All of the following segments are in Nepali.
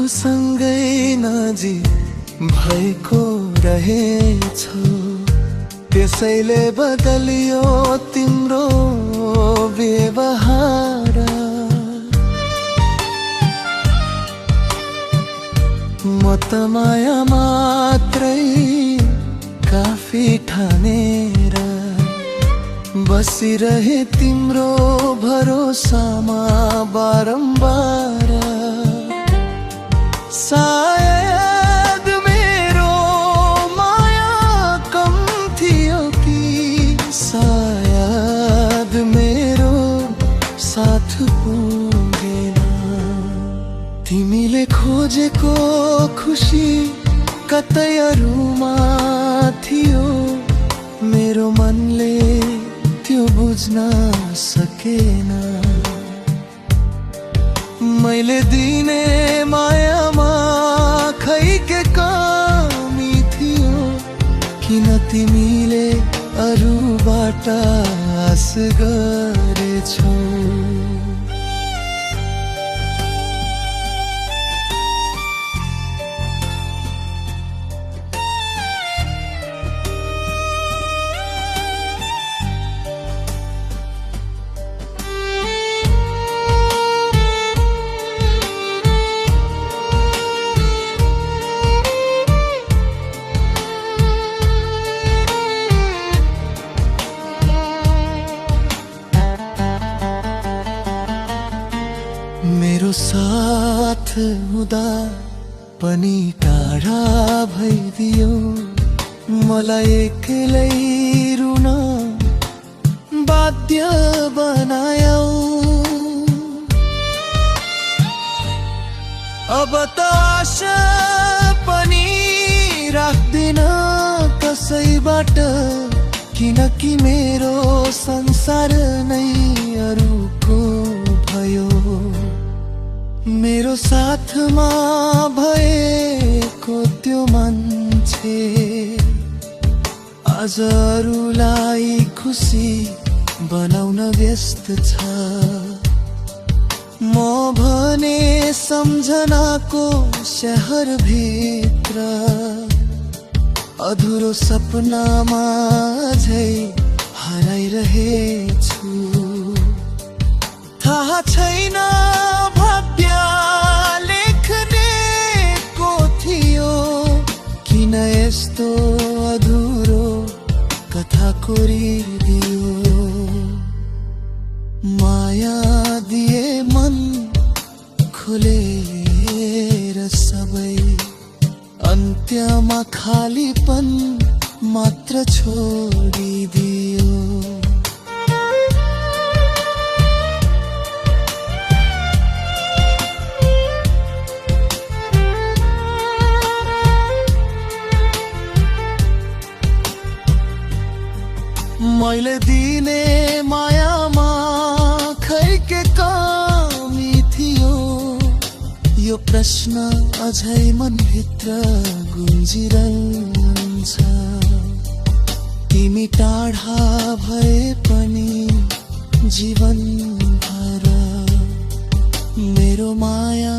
सँगै नजी भएको रहेछौ, त्यसैले बदलियो तिम्रो व्यवहार। म त माया मात्रै काफी ठानेर बसिरहे तिम्रो भरोसामा बारम्बार। सायद मेरो माया कम थियो कि सायद मेरो साथ पुगेन। तिमीले खोजेको खुसी कतै अरूमा थियो, मेरो मनले त्यो बुझ्न सकेन। मैले दिने मायामा खै के कमी थियो, किन तिमीले अरूबाट आश गरेछौ। मेरो साथ हुँदा पनि टाढा भइदियो, मलाई एक्लै रुन बाध्य बनायौ। अब त आशा पनि राख्दिन कसैबाट, किनकि मेरो संसार नै अरूको भयो। मेरो साथमा भएको त्यो मान्छे आज अरूलाई खुसी बनाउन व्यस्त छ। म भने सम्झनाको शहर भित्र अधुरो सपनामा झै हराइरहेछु। थाहा छैन भाग्य लेख्नेको थियो, किन यस्तो अधुरो कथा कोरिदियो। माया दिए मन खोलेर सबै, अन्त्यमा खालीपन मात्र छोडिदियो। मैले दिने मायामा खै के कमी थियो, यो प्रश्न अझै मनभित्र गुन्जिरहन्छ। तिमी टाढा भए पनि जीवन भर मेरो माया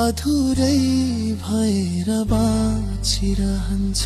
अधुरै भएर बाँचिरहन्छ।